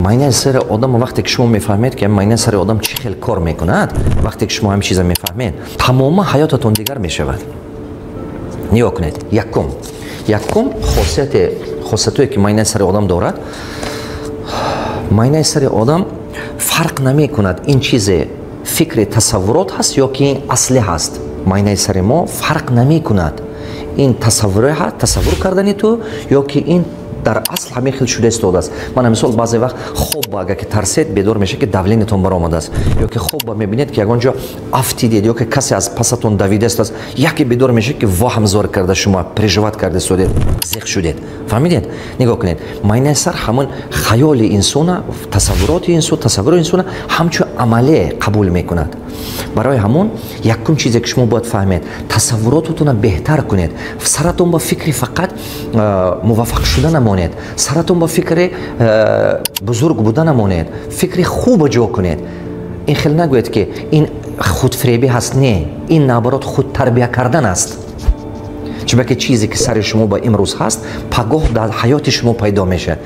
Майнаи сари одам, вақте ки шумо мефаҳмед, ки майнаи сари одам чӣ хел кор мекунад, вақте ки шумо ҳамин чиза мефаҳмед, тамоман ҳаётатон дигар мешавад. Нигоҳ кунед, якум хосияте, хосиятое ки майнаи сари одам дорад: майнаи сари одам фарқ намекунад, ин чизе фикри тасаввурот ҳаст ё ки ин аслӣ ҳаст. Майнаи сари мо фарқ намекунад, ин тасаввуре ҳаст, тасаввур кардани ту, ё ки ин дар асл ҳамин хел шуда истодааст. Мана мисол, баъзе вақт хоб ба агар ки тарсед, бедор мешавед, ки давление тон баромадааст, ё ки хоб ба мебинед, ки ягон ҷо афтидед, ё ки касе аз пасатон давида истодааст. Яке бедор мешавед, ки ваҳм зор карда, шумо переживать карда истодед, зиқ шудед. Фаҳмидед? Нигоҳ кунед, майнаи сар ҳамон хаёли инсона, тасаввуроти инсон, тасаввури инсона ҳамчун амале қабул мекунад. Барои ҳамон якум чизе ки шумо бояд фаҳмед: тасаввуротатонро беҳтар кунед. Саратон ба фикри фақат муваффақ шуда намонед, саратон ба фикри бузург буда намонед, фикри хуба ҷо кунед. Ин хел нагӯед, ки ин худфиребӣ ҳаст. Не, ин наоборот худтарбия кардан аст, чунки чизе ки сари шумо ба имрӯз ҳаст, пагоҳ дар ҳаёти шумо пайдо мешавад.